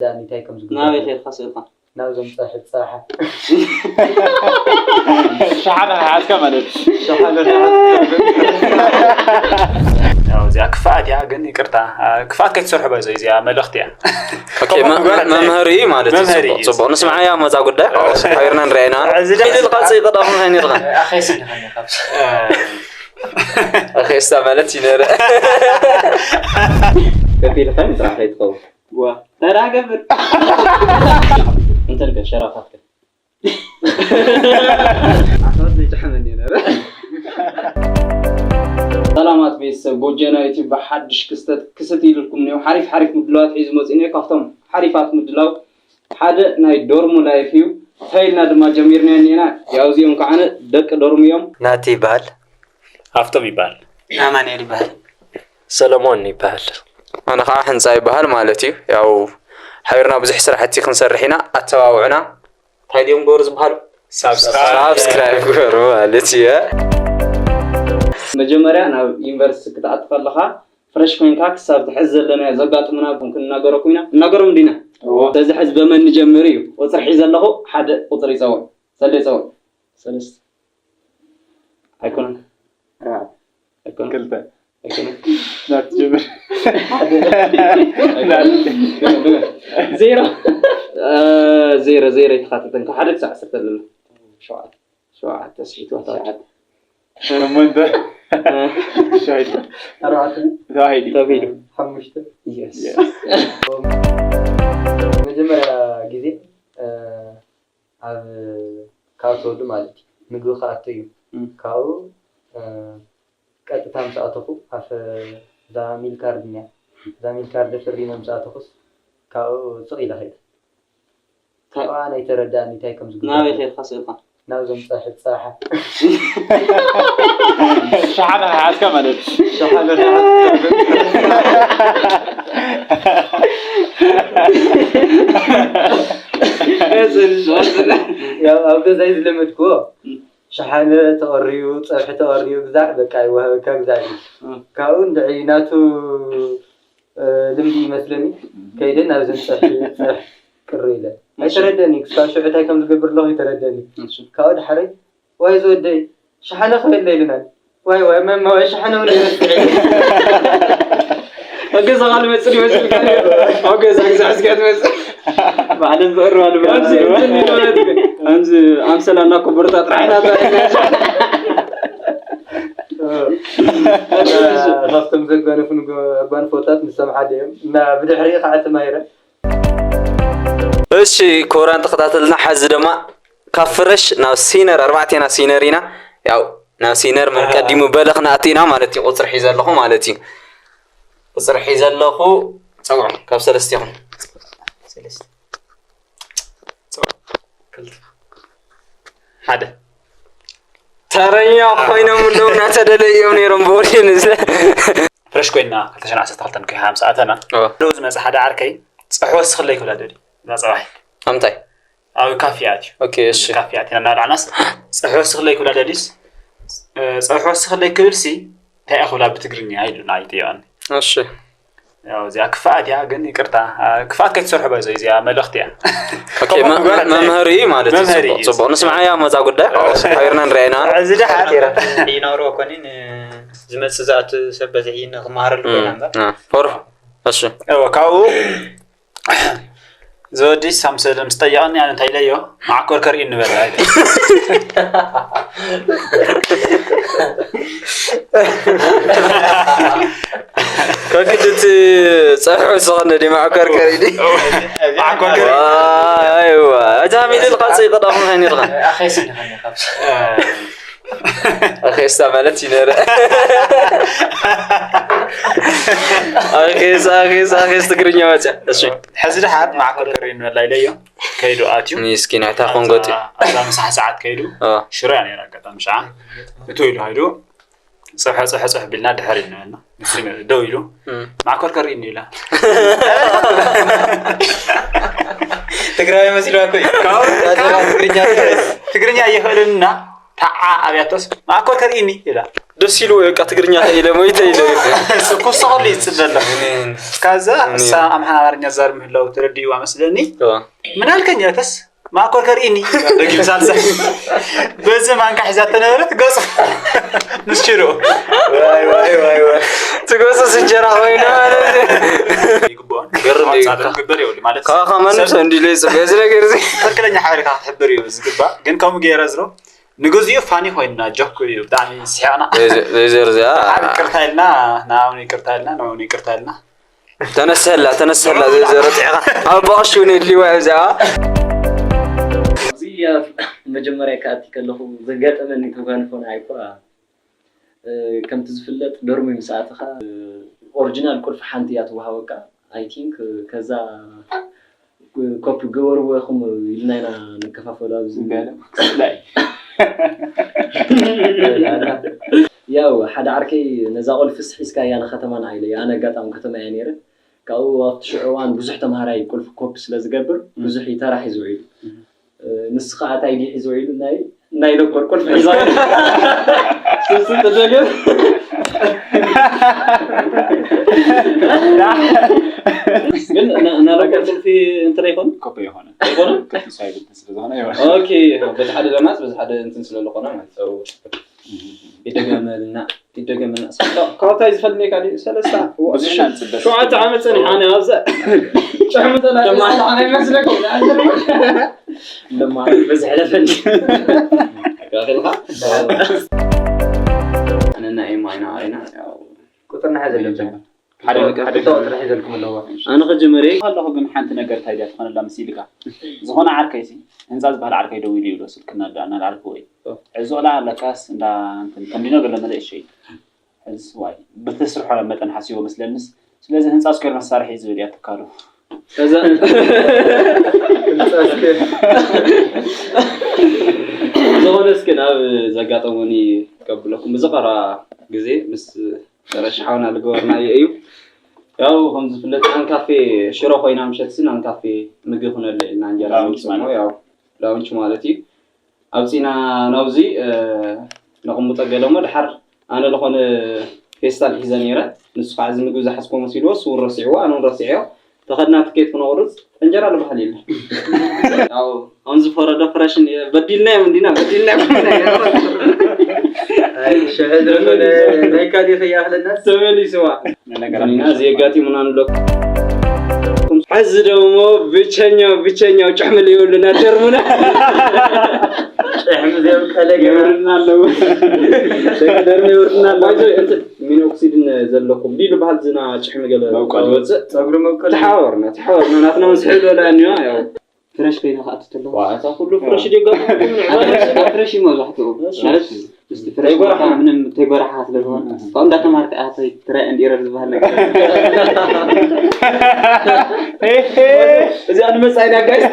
ዳኒ እንታይ ከም ዝግበር ናበይ ኸይድካ ስእልካ? ናብዞም ጸሓ ጸሓ ሸሓነ ሓዝካ ማለት ሸሓነ ያው እዚኣ ክፍኣት እያ ግን ይቅርታ ክፍኣት ከይትሰርሑ ባይዞ እዚኣ መልእክቲ እያ ኦኬ መ- መ- መምህር እዩ ማለት እዩ መምህር እዩ። ጽቡቅ ጽቡቅ ንስምዓያ መዛ ጉዳይ ሓቢርና ንርኣና እዚ ደስ ኢሉ ልቃጽ ይቀዳሙ ከይኒ ኢልካ ኣኼስ ኢልካ ካብስ ኣኼስታ ማለት እዩ ነረ ከፊልካ ጥራሕ ከይትኸውን ዋ እንታይ ደኣ ገብር እንተ ልገ ሸራፋትከ ዓሳት ዘይጨሐመኒ ነረ ሰላማት ቤተሰብ ጎጀና ዩቲብ ብሓድሽ ክስተት ክስት ኢልልኩም ኒው ሓሪፍ ሓሪፍ ምድላዋት ሒዙ መፂኡ ኒው ካብቶም ሓሪፋት ምድላው ሓደ ናይ ዶርሙ ላይፍ እዩ ተይልና ድማ ጀሚርና ኒና ያው እዚኦም ከዓነ ደቂ ዶርሙ እዮም ናቲ ይበሃል። ሃፍቶም ይበሃል። ኣማንኤል ይበሃል። ሰለሞን ይበሃል። ኣነ ከዓ ሕንፃ ይበሃል ማለት እዩ። ያው ሓቢርና ብዙሕ ስራሕቲ ክንሰርሕ ኢና። ኣተባብዑና። እንታይ ድዮም ገበሩ ዝበሃሉ? ሳብስክራይብ ሳብስክራይብ ገበሩ ማለት እዩ። መጀመርያ ናብ ዩኒቨርሲቲ ክትኣቱ ከለካ ፍረሽ ኮይንካ ክሳብ ትሕዚ ዘለናዮ ዘጋጥሙና ክንናገረኩም ኢና እናገሮም ዲና ስለዚ ሕዚ በመን ንጀምር እዩ ቁፅሪ ሒዘ ኣለኹ ሓደ ቁፅሪ ይፀውዕ ሰለ ይፀውዕ ሰለስተ ኣይኮነን ኣይኮነን ክልተ ኣይኮነን ናት ጀምር ዜሮ ዜሮ ዜሮ ይተካተተን ካብ ሓደ ክሳብ ዓሰርተ ኣለና ሸውዓተ ሸውዓተ ስሒትዋ ተዋት ሸሞንተ ሻሂድ ኣርባዕተ ተዋሂድ ተቢሉ ሓሙሽተ የስ መጀመርያ ግዜ ኣብ ካብ ተወልዱ ማለት እዩ ምግቢ ክኣቱ እዩ ካብኡ ቀጥታ ምስ ኣተኹ ኣብ እዛ ሚል ካርድ እኒያ እዛ ሚል ካርድ ፍሪመ ምስ ኣተኹስ ካብኡ ስቕ ኢለ ከይደ ካብኣ ናይ ተረዳእኒ እንታይ ከም ዝግበር ናበይ ከይድካ ስእልካ ናብዞም ፀሕ ፀሓ ሸሓነ ሓዝካ ማለት ያው ኣብ ገዛይ ዝለመድክዎ ሸሓነ ተቐርዩ ፀብሒ ተቐርዩ ግዛዕ በቃ ይወሃበካ ግዛዕ እዩ ካብኡ እንድዒ ናቱ ልምዲ ይመስለኒ ከይደ ናብዚ ፀብሒ ፀብሒ ቅር ኢለ ኣይተረደኒ ክሳብ ሽዑ እንታይ ከም ዝገብር ኣለኹ ይተረደኒ ካብኡ ድሓረይ ዋይ ዝወደይ ሸሓነ ክበለ ኢልና ዋይ ዋይ መማ ዋይ ሸሓነ እውን ይመስል ኣብ ገዛኻ ልመፅእ ይመስልካ ኣብ ገዛ ግዛ ሕዝጋ ትመፅእ ባዕለን ዝቐርባሉ ከምዚ ኣምሰላ እናኮበርታ ጥራሕ ኢና ካብቶም ዘጋነፉ ኣጓንፎታት ንሶም ሓደ እዮም እና ብድሕሪ ከዓ ተማሂረ እሺ ክቡራን ተኸታተልና ሓዚ ድማ ካብ ፍረሽ ናብ ሲነር ኣርባዕቴና ሲነር ኢና ያው ናብ ሲነር መን ቀዲሙ በለ ክንኣቲ ኢና ማለት እዩ ቁፅሪ ሒዘ ኣለኹ ማለት እዩ ቁፅሪ ሒዘ ኣለኹ ፀውዑ ካብ ሰለስቲኹም ሓደ ተረኛ ኮይኖም እንደው እናተደለዩ እዮም ነይሮም ብኦዲየንስ ፍረሽ ኮይና ክልተ ሽሕን ዓሰርተ ክልተን ኮይና ምስ ኣተና ደው ዝመፀ ሓደ ዓርከይ ፀሑ ወስኽለይ ክብላ ደልዩ እዛ ፀባይ ኣምታይ ኣብ ካፌ ኣትዩ ኦኬ እሺ ካፌ ኣቲና እናበላዕናስ ፀሑ ወስኽለይ ክብላ ደልዩስ ፀሑ ወስኽለይ ክብልሲ እንታይ እያ ክብላ ብትግርኛ ኢሉና ኣይጠየቐኒ እሺ ያው እዚኣ ክፍኣት እያ ግን ይቅርታ ክፍኣት ከይትሰርሑ ባይዞ እዚኣ መልእክቲ እያ ኦኬ መ- መ- መምህር እዩ ማለት እዩ መምህር ጽቡቅ እዩ። ጽቡቅ ንስምዓያ መዛ ጉዳይ ሓቢርና ንርኣይና እዚ ደሓር ይነግሮ ኮኒ ዝመፅእ ዝኣቱ ሰብ በዝሒ ንክመሃረሉ ኮይና እምበር ፎር እሺ እወ ካብኡ ዘወዲስ ኣምሰለ ምስ ጠየቐኒ ኣነ እንታይ ኢለዮ መዓኮር ከርኢ ንበላ ከግድት ፀሑ ዝኮነ ዲ ማዕኮር ከርኢ ዲ መዓኮር ከርኢ ኣይዋ እዛ ሚድል ቃፀይ ቀዳሙ ከይኒ ኢልካ ኣኼስ ንኸኒ ካብስ ኣኼስታ ማለት ይነረ ኣኼስ ኣኼስ ኣኼስ ትግርኛ መፅያ እሺ ሕዚ ድሓር መዓኮር ከርኢ ንበላ ኢለዮ ከይዱ ኣትዩ ሚስኪን ኣይታ ኮንጎ ኣትዩ ኣብዛ ምሳሕ ሰዓት ከይዱ ሽሮ እያ ነራ ኣጋጣሚ ሸዓ እቶ ኢሉ ሃይዱ ፅሖ ፅሖ ፅሕ ቢልና ድሕር ኢልና ንሱ ደው ኢሉ ማዕኮር ከርኢ ኢላ ትግራዊ መሲልዋ እኮ እዩ ትግርኛ ኣይኽእልን እና ታዓ ኣብያቶስ ማዕኮር ከርኢኒ ኢላ ደስ ኢሉ ወይ በቃ ትግርኛ ተኢለ ወይ ተኢለ። እሱ እኮ እሱ ከሉ ይፅበ ኣሎ። ካዛ እሳ ኣምሓራ ኣማርኛ ዛር ምህላው ተረድእዋ መስለኒ። ምን አልከኝ ተስ ማእኮር ከርእኒ። ደጊም ሳልሳ በዚ ማንካ ሒዛ ተነበረት ገፁ ምስ ሽሮ። ትጎስስ እንጀራ ኮይና ማለት እዩ። ይግባዋል። ገርም እዩ። ግበር ይውል ማለት ካኻ ማንም ሰብ እንዲሉ ይፅበ እዚ ነገር እዚ። ትክክለኛ ሓበሬታ ክትሕብር እዩ ዝግባእ። ግን ከምኡ ገይረ ዝሮ ንግዚኡ ፋኒ ኮይንና ጆክ እዩ ብጣዕሚ ስሒቕና። ዘይዘር እዚኣ ይቅርታ ኢልና ንኣውን ይቅርታ ኢልና ንውን ይቅርታ ኢልና ተነሰላ ተነሰላ ዘይዘር ፂዕኻ ኣብ በቕሽ እውን የድልዋ እዚኣ። እዚ መጀመርያ ክኣቲ ከለኹ ዘጋጠመኒ ተጓንፎ ንዓይ እኳ ከምቲ ዝፍለጥ ዶርሚ ምስ ኣተኻ ኦሪጂናል ቁልፊ ሓንቲ እያ ትወሃበካ። ኣይ ቲንክ ከዛ ኮፒ ገበርዎ ኢኹም ኢልና ኢና ንከፋፈሉ ኣብዚ ያው ሓደ ዓርከይ ነዛ ቁልፊስ ሒዝካ እያ ንከተማና ኢለ ኣነ ኣጋጣሚ ከተማ እየ ነይረ ካብኡ ኣብቲ ሽዑ እዋን ብዙሕ ተምሃራይ ቁልፊ ኮፒ ስለ ዝገብር ብዙሕ እዩ ተራ ሒዙ ውዒሉ ንሱ ከዓ እንታይ ድዩ ሒዝዎ ኢሉ ናይ ናይ ዶክተር ቁልፊ ሒዝዋ ኢሉ ንሱ ተደገም ግን ናይ ዶክተር ቁልፊ እንትን ኣይኮነ ኮፒ ይኮነ ኣይኮነ ኮፒ ሳይብል ስለዝኮነ ይሆነ ኦኬ በዚ ሓደ ዘናስ በዚ ሓደ እንትን ስለዝኮነ ማለት ነው ይደገመልና ይደገመልና ካብታይ ዝፈልኒ ካሊ ሰለስተ ሸውዓተ ዓመት ፀኒሓ ኣነ ኣብዛ ጨሕምተና ይመስለኩም ለማ በዝሐለፈኒ ካኺልካ ኣነና ኤማ ኢና ኢና ቁጥር ንሓዘ ሓደ ቁጥር ሒዘልኩም ኣለዋ ኣነ ከጀመረ ኣለኹ ግን ሓንቲ ነገር እንታይ ድያ ትኾነላ ምስ ኢልካ ዝኾነ ዓርከይ ሲ ህንፃ ዝበሃል ዓርከይ ደው ኢሉ ይብሎ ስልክና ዳ እናልዓልኩ ወይ ዕዙቕላ ለካስ እንዳ እንትን ተንዲኖ ገለ መለ እሸይ ሕዚ ዋይ ብትስርሖ መጠን ሓሲቦ መስለንስ ስለዚ ህንፃ ስኩዌር መሳርሒ ዝብል እያ ትካሉ ከዛ ዝኾነ እስኪ ናብ ዘጋጠሙኒ ከብለኩም ብዝቐራ ግዜ ምስ ረሽሓውና ዝገበርናዮ እዩ ያው ከም ዝፍለጥ ኣንካፌ ሽሮ ኮይና ምሸትሲ ኣንካፌ ምግቢ ኩነለ ኢልና እንጀራ ላውንች ማለት ያው ላውንች ማለት እዩ ኣብፂና ናብዚ ነቕምጦ ገለሞ ድሓር ኣነ ዝኾነ ፌስታል ሒዘ ነይረ ንሱ ከዓ እዚ ምግቢ ዝሓዝኮ መሲልዎ ስውን ረሲዕዎ ኣነ እውን ረሲዕዮ ተኸድና ትኬት ክነቑርፅ እንጀራ ዝበሃል የለ ያው ከምዚ ፈረዶ ፍረሽ በዲልናዮም እንዲና በዲልናዮም ሽሕ ዝኾነ ናይ ካሊእ ከይኣኽለና ተመሊስዋ ኢና እዚ የጋጢሙና ንብለኩም ሕዚ ደግሞ ብቸኛው ብቸኛው ጭሕሚ ልይብሉና ደርሙና ጭሕሚ ዘብቀለ ገና ይብርና ኣለዉ ደርሚ ይብርና ኣለዉ ሚኖክሲድን ዘለኩም ዲሉ በሃል ዝና ጭሕሚ ገለ ዝወፅእ ፀጉሪ መብቀል ተሓወርና ተሓወርና ናትና ምስ ሕዶ ዳኣኒዋ ያው ፍረሽ ኮይነ ክኣቱ ተለኹ ዋ እታ ኩሉ ፍረሽ ደጋ ኣብ ፍረሽ እዩ መብዛሕትኡ ማለት ምስቲ ፍረሽ ምንም ተይጎራሓ ስለ ዝኾነ ካብኡ እንዳተማርካ ኣተይ ትራይ ኤንድ ኢረር ዝበሃል ነገር እዚኣ ንመፃኢና ጋይስ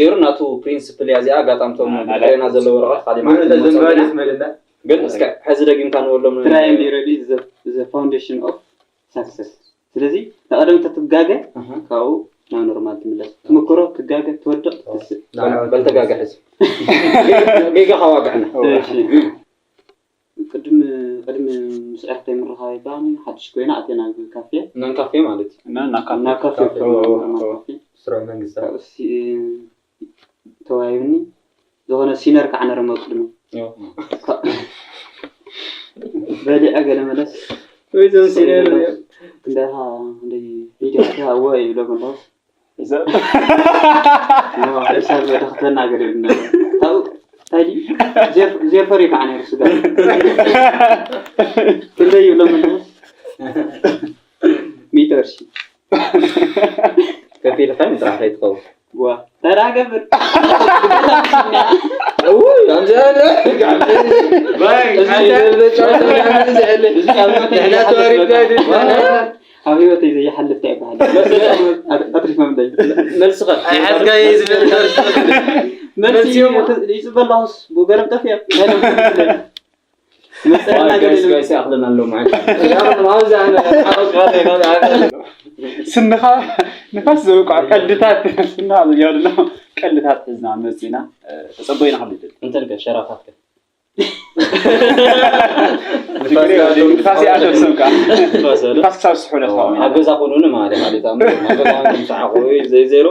ዜሩ ናቱ ፕሪንስፕል እያ እዚኣ ኣጋጣምቶም ና ዘለዎ ወረቐት ካሊእ ማለት ዝንባል ስመልና ግን እስከ ሕዚ ደጊምካ ንበሎም ትራይ ኤንድ ኢረር is the foundation of success ስለዚ ንቐደም ተትጋገ ካብኡ ናብ ኖርማል ትምለስ ትምክሮ ትጋገ ትወድቕ ትስእ በልተጋገ ሕዚ ጌጋ ካዋግዕና ቅድም ቅድሚ ምስ ዕርክተይ ምርኻብ ይባኒ ሓድሽ ኮይና ኣቴና ካፌ ናን ካፌ ማለት እዩ ናብ ካፌ ስሩዕ መንግስቲ ተዋሂብኒ ዝኾነ ሲነር ከዓ ነረመ ቅድሚ በሊዐ ገለ መለስ ወይዞም ሲነር እንዳኻ እንደይ ሂደትካ እወ ይብሎም ኣለዉ ሕሳብ ደኽተና ገለ ይብልና ካብኡ እንታይ ድዩ ዜፈር እዩ ከዓ ነይሩ ስጋ ክንደይ ይብሎም ኣለዉ ሚእቲ ቅርሺ ከፊልካ ጥራሕ ከይትኸውን ዋ እንታይ ደኣ ገብር ኣብ ህይወተይ ዘይሓልፍ እንታይ ይበሃል ኣትሪፍ መምደይ መልስኻ ኣይሓዝካዮ ዝብል መልሲ ይፅበላኹስ ብገለም ጠፍያ ጋይስ ይኣኽለና ኣሎ ማለት ስንኻ ንፋስ ዘውቃዕ ቀልድታት ስንኻ ዘያድሎ ቀልድታት ሕዝና መፂና ተፀበይና ክልድል እንተን ሸራፋትከ ንፋስ ይኣትወኩም ከዓ። ንፋስ ኣሎ። ንፋስ ክሳብ ዝስሕቡ ነስማዖም ኢና። ኣብ ገዛ ኮኑኒ ማለት ማለት ኣብ ገዛ ኮኑኒ ምሳሓ ቆይ ዘይ ዜሮ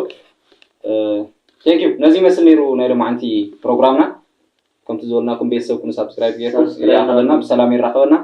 ቴንክ ዩ። ነዚ ይመስል ነይሩ ናይ ሎማዓንቲ ፕሮግራምና። ከምቲ ዝበልናኩም ቤተሰብ ኩኑ ሳብስክራይብ ጌርኩም ሳብስክራይብ ይራኸበና ብሰላም ይራኸበና።